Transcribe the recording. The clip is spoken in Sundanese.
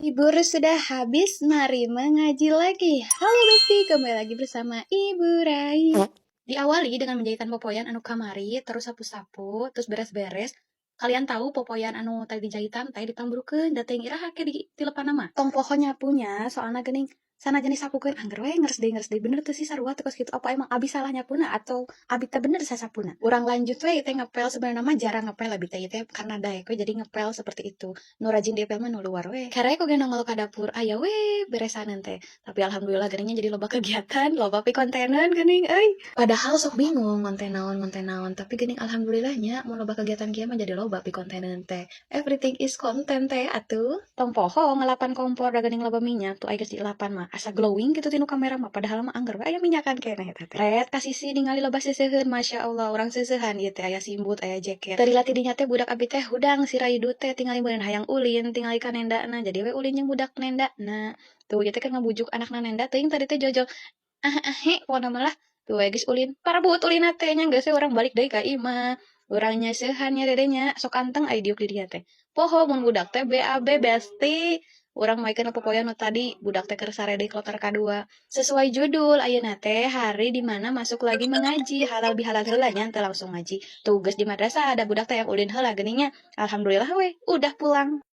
Libur sudah habis, mari mengaji lagi. Halo Besti, kembali lagi bersama Ibu Rai. Diawali dengan menjahitan popoyan anu kamari, terus sapu-sapu, terus beres-beres. Kalian tahu popoyan anu tadi dijahitan teh ditambrukeun da teuing iraha ke di tilepan mah. Tong poho nyapunya, soalna geuning sanajan disapukeun angger we ngeres deui, bener teu sih sarua teu kos kitu, apa emang abi salah nyapuna atau abi teh bener sasapuna. Urang lanjut we teh ngepel. Sebenarnya mah jarang ngepel abi teh, ieu teh karena daek we jadi ngepel seperti itu. Nu rajin diepel mah nu luar we. Karek oge nongol ka dapur aya we beresanan teh. Tapi alhamdulillah geuning jadi loba kegiatan, loba pikontenan geuning euy. Padahal sok bingung ngonten naon, tapi geuning alhamdulillahnya mun loba kegiatan kieu mah jadi loba pikontenan teh. Everything is content teh atuh. Tong poho ngelapan kompor da geuning loba minyak tuh, ai geus dielapan mah asa glowing gitu tinu kamera mah, padahal mah angger we aya minyakan keneh eta teh. Ret ka sisi ningali loba seuseuheun, Masya Allah, urang seuseuhan ieu teh, aya simbut, aya jaket. Teu lila ti dinya teh budak abi teh hudang, si Raidu teh tingali meureun hayang ulin, tingali ka nendana, jadi we ulin jeung budak nendana. Tuh, ieu teh keur ngabujuk anakna nenda teuing tadi teh jojo ah ah he pokona mah lah. Tuh we geus ulin, parebut ulinna teh nya, geus we urang balik deui ka imah. Urang nyaseuhan nya dede nya, sok anteng ai diuk di dinya teh. Poho mun budak teh BAB, Besti. Urang maekeun popoyan nu tadi, budak teh keur sare deui kloter kadua. Sesuai judul, ayeuna teh hari dimana masuk lagi mengaji, halal bihalal heula nya, teu langsung ngaji. Tuh geus di madrasah ada budak teh yang ulin heula geuning nya. Alhamdulillah we, udah pulang.